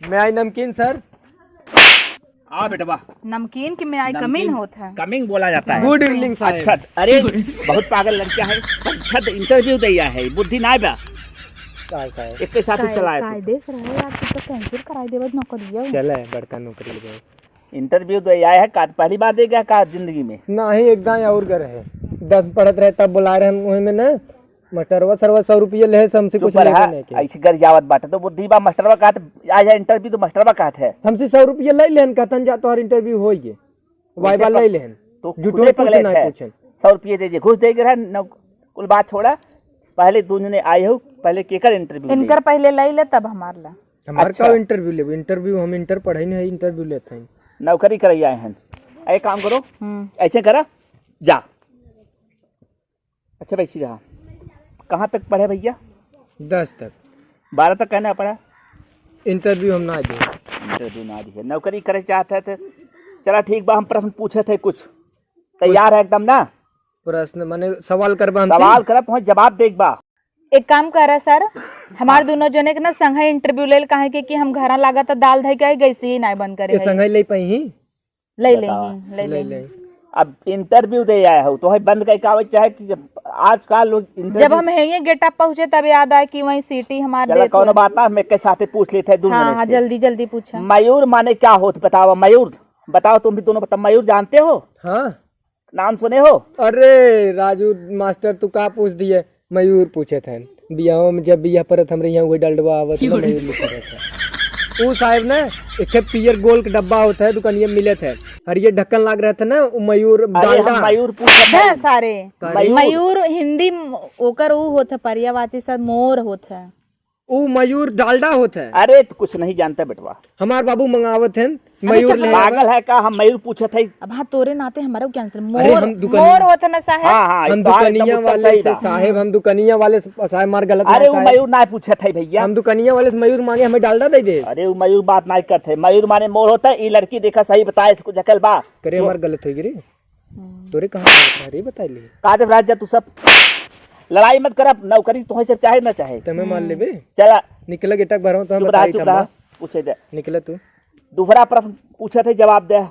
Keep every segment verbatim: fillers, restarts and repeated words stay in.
May I नमकीन सर? आ बेटवा। नमकीन की may I come in नमकीन होत है? Coming बोला जाता है। Good evening साहब। अच्छा, अच्छा। अरे, बहुत पागल लड़का है। अच्छा, तो interview दे आया है, बुद्धि ना बा। का साहब? एक के साथ ही काय-, चलाए तो कायदे से रहे यार, तू तो cancel कराई देबे नौकरिया। चले, बड़का नौकरी ले। Interview दे आया है, का पहली बार दे गया का जिंदगी में? नहीं, एक दाई और घर है। दस पढ़त रहे तब बुलाए रहे हम वहीं में ना। मास्टरवा सरवा सौ रुपये ले, हमसे चुप कुछ रहा, लेके नहीं के। ऐसी गरियावत बाटे तो बुद्धि बा, मास्टरवा कहत, आ जा interview तो मास्टरवा कहत है। हमसे सौ रुपये ले लेहन, कहतन जा तोहार interview होइए। वाई वैसे बा प-, ले लेहन। तो झूठो खुदे कुछ पगलेट ना है। पूछन। सौ रुपये दे दे, घुस दे रहा, न, कुल बात छोड़ा, पहले तू जने आए हो, पहले केकर interview ले? इनकर पहले ले ले, तब हमार ला। हमार अच्छा। का interview लेबो? Interview हम inter पढ़े नहीं है, interview लेते हैं। नौकरी करे आए हैं। एक काम करो, हम्म। ऐसे करा, जा। अच्छा, बैठी रहा। कहाँ तक पढ़े भैया? दस तक। बारह तक कहना पड़ा? Interview हम ना दिए। Interview ना दिए। नौकरी करे चाहत है तो चला ठीक बा, हम प्रश्न पूछत है कुछ। तैयार है एकदम ना? प्रश्न माने सवाल करबा हमसे? सवाल करब, तुहें जवाब देख बा। एक काम करा सर, हमार हाँ। दोनों जने के ना संगे interview ले ले, काहे के कि हम घरा लागत दाल धई के आई, गैस ही ना बंद करे ये है। संगे ले पाई ही? ले ले बतावा। ही, ले ले ले ले। ले। अब interview दे आए हो, तो है बंद करके आवे, चाहे कि जब आजकल लोग interview जब हम हेंगे गेटा पहुँचे, तब याद आए कि वहीं सीटी हमार चला, देत कौनो हुए। बात ना, हम एक के साथे पूछ लेते हैं, दोनों हाँ, जने हाँ, से। जल्दी, जल्दी पूछा। मयूर माने क्या होत, बतावा, मयूर, बताओ तुम भी दोनों, बताओ, मयूर जानते हो? हाँ। नाम सुने हो? अरे राजू मास्टर, तू का पूछ दिए? मयूर पूछत है। बियाह में जब बियाह परत हमरे यहाँ वही डलडवा आवत ना, मयूर लिखा रहता है। ऊ साहब ना, एक ठे पियर गोल के डब्बा होत है, दुकानिया में मिलत है। हरियर ढक्कन लाग रहत है ना, ऊ मयूर अरे, हम डालडा। मयूर पूछत बे है। सारे। का रे? मयूर। मयूर हिंदी म-, ओकर ऊ होत है, पर्यायवाची सर मोर होत है। ऊ मयूर डालडा होत है। अरे, तो कुछ नहीं जानता बेटवा। हमार बाबू मंगावत हैं, अरे, मयूर चल, ले आवा। पागल है का? हम मयूर पूछत है। अब हाँ, तोरे नाते हमारा क्या आंसर? अरे, मोर, हम दुकान-, मोर होत है ना साहेब? हाँ, हाँ, हम तो एकदम दुकानिया उत्तर वाले सही से बा। साहेब, हम दुकानिया वाले से साहेब, मार गलत अरे, बात वो है। मयूर ना पूछत है भैया। हम दुकानिया वाले से मयूर मांगे, हमें डालडा दे दे। अरे, वो मयूर बात ना करत है। मयूर माने मोर होता है। ये लड़की देखा सही बताए, इसको जकल बा। करे, जो हमार गलत हो गई रे। हम्म। तोरे कहाँ गलत है रे, बताई ले। का देवराज जा तू सब लड़ाई मत करब, नौकरी तोहे से चाहे ना चाहे। तमे मान हम्म। लेबे। चला। निकले गेटा के बाहर में तो हम चुप रहा, बताई चुप था रहा। माँ। पूछे दे। निकले तू। दूसरा प्रश्न पूछत है, जवाब दे।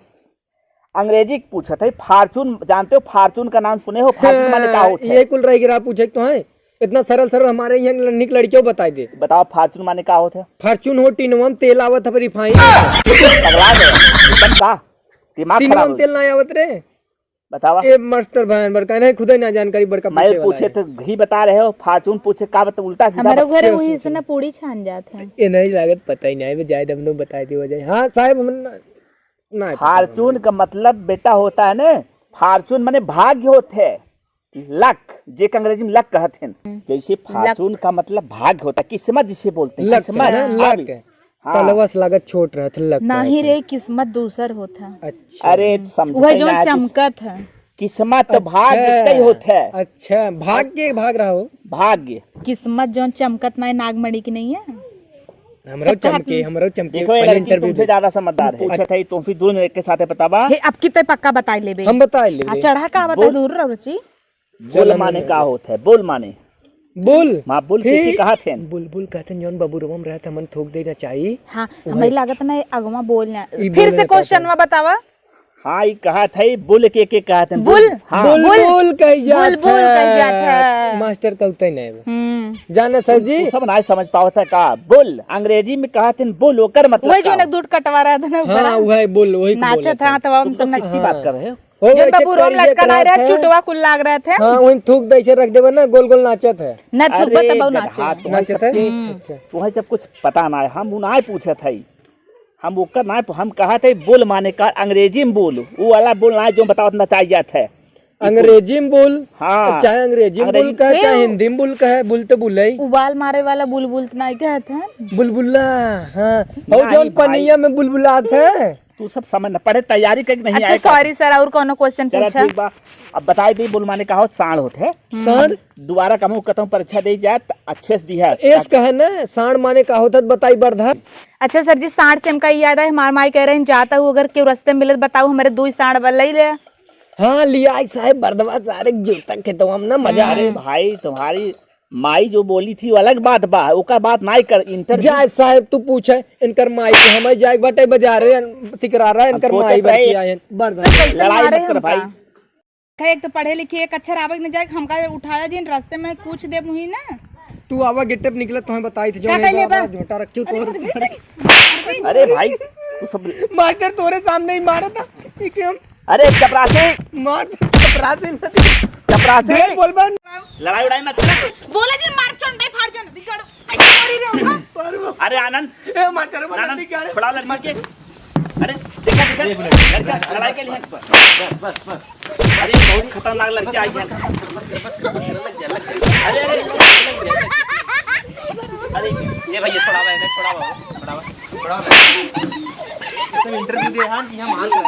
अंग्रेजी पूछत है, fortune जानते हो? Fortune का नाम सुने हो? Fortune माने का होत है? ये कुल रह गिरा पूछे तो है। इतना सरल सरल हमारे यहाँ निक लड़कियों बताई दे। बताओ, fortune माने का होत है? Fortune हो, टिनवा में तेल आवत है, refine। पगला गया? एकदम का? दिमाग टिनवा खराब में हो तेल गया। ना आवत रे। बतावा। ए मास्टर भाई, बड़का नहीं, खुदे ना जानकारी, बड़का मैं पूछे वाला पूछे है। तो घी बता रहे हो, fortune पूछे का बता, उल्टा सीधा हमारे बता। घरे वही से ना पूड़ी छान जात है। ये नहीं लागत, पता ही नहीं, जाए दम नो बताई दे वजह। हाँ साहब, हम ना, ना पता fortune हमें। का मतलब बेटा होता है ना, fortune माने भाग्य होत है, luck, जे के अंग्रेजी में luck कहत हैं। हम्म। जैसे luck। Fortune का मतलब भाग्य होता है, किस्मत जिसे बोलते हैं, luck किस्मत। है ना, हाँ luck। हाँ। तलवा से लागत छोट रहत, luck नाही कहत रे, हैं। किस्मत दूसर होत है। अच्छा। अरे, समझते वह जो ना, चमकत है। किस्मत अच्छा। भाग्य कई होत है। अच्छा, भाग्य, भाग रहा हो। भाग्य। किस्मत जो चमकत ना है, नागमणि की नहीं है। हमरो सब चाहत चमके, नहीं। हमरो चमके, देखो, ये पहले लड़की interview तुमसे दे। ज्यादा समझदार है। अच्छा। पूछत है, तुम फिर दोनों एक के साथे बतावा। हे, अब की तो पक्का बताई लेबे। हम बताई लेबे। हाँ, चढ़ा का बता बोल। दूर रहो रुचि। चल, बोल हम माने नहीं का होत है? बोल माने। बोल। माँ, बोल के, के ठीक। कहा थे? बुलबुल कहते हैं, जौन बबुरवा में रहत, हमन थूक दे ना चाही। हाँ, वही। हमें लागत ना, अगवा बोल ना। ई फिर बोल से ना पाता। Question में बतावा। हाँ, ई कहा थे, बुल के, के कहा थे? बुल। हाँ। बुल, बुल। बुल कही जात बुल, बुल कही है। जात है। मास्टर का उतई नहीं है। हम्म। जाने सर जी। तू सब ना समझ पावत है का? बुल, अंग्रेजी में कहा थे बुल, ओकर मतलब वही का जो होता? ना दूध कटवा रहा था ना हाँ, ऊपर। वही बुल, वही को नाचत बोलत है। हाँ, तो हम तुम सब लोग नच- किसकी बात हाँ। कर रहे हो? हो, जौन वैसे बबुरवा में करिया लटकन आ रहा है, करात है। चुटवा कुल लाग रहा है। हाँ, वहीं थूक दे, ऐसे रख देबे ना, गोल गोल नाचत है। ना थूकबे अरे तो बहुत गधा, नाचे। तुम्हें नाचत है? सबके, हम्म। अच्छा। तुम्हें सब कुछ पता ना है, हम उनाय पूछत है, हम ओकर ना, हम कहा थे बोल माने का, अंग्रेजी में बोल, वो वाला बोल ना जो बतावत ना चाहिए जात है। अंग्रेजी में बोल, हाँ। चाहे अंग्रेजी में अंग्रेजी बोल कहे, चाहे ए, हिंदी में बोल कहे, बोल तो बोले ही। उबाल मारे वाला बुलबुल तो नहीं कहत है। बुलबुला, हाँ। और नहीं जौन भाई। पनिया में बुलबुलात है। तू सब समझ ना पड़े, तैयारी करके नहीं अच्छा, आए का। Sorry सर, और कौनो question चला, पूछा? ठीक बा। अब बताई दी, बोल माने का हो, साँड़ होत है। हम्म। साँड़? दोबारा कहूँ, कहूँ परीक्षा दे जाए, त अच्छे से दिहा। एस कहे ना, साँड़ माने का होत है, बताई बरधा। अच्छा सर जी, साँड़ से हमका याद आए, हमार माई कह रहे हैं, जाता हूँ, अगर केहू रस्ते में मिले, बताओ, हमारे दो ही साँड़ बा, ले ले। हाँ, लिया आई साहेब, बरधवा सारे जूता खेतवा में ना, मजा आ अरे रही। भाई, तुम्हारी माई जो बोली थी, वो अलग बात बा, ओकर बात नाई कर, इंटरव्यू। जाए साहेब, तू पूछे, इनकर माई के हमें जाए के बाटे बाजारे, सिकरारा, इनकर माई बड़की आए हैं। तो कैसे लड़ाई मारे मत कर भाई। हमका? कहे, एक तो पढ़े लिखे, एक अक्षर आवे के न जाए, हमका उठाया जिन, रास्ते में कुछ दे मुही ना। तू आवा, गेटे पे निकले, तोहे बताई थी, का जौन कहले एगो बा? आवा, झोटा रख चुप हो। अरे भाई, तू सब मास्टर तोरे सामने ही मारा था, ठीक है हम अरे चपरासी! मार, चपरासी मत। चपरासी! ढेर बोलबा। लड़ाई उड़ाई मत कर। बोला जी, मार चंडे फाड़ जन, दिगड़। ऐसे मारी रे हमका। अरे आनंद। ए, मार चल, आनंद, दिगड़। छोड़ा लड़की के। अरे, देखा, देखा, एक मिनट। लड़का लड़ाई के लिए। बस, बस, बस। अरे, बहुत खतरनाक लड़की आई है। अरे, अरे। अरे, ये भैया, छोड़ा भाई, नहीं, छोड़ा भाई, छोड़ा भाई, छोड़ा भाई। तुम इंटरव्यू दे, हाँ, कि हम आ रहे हैं।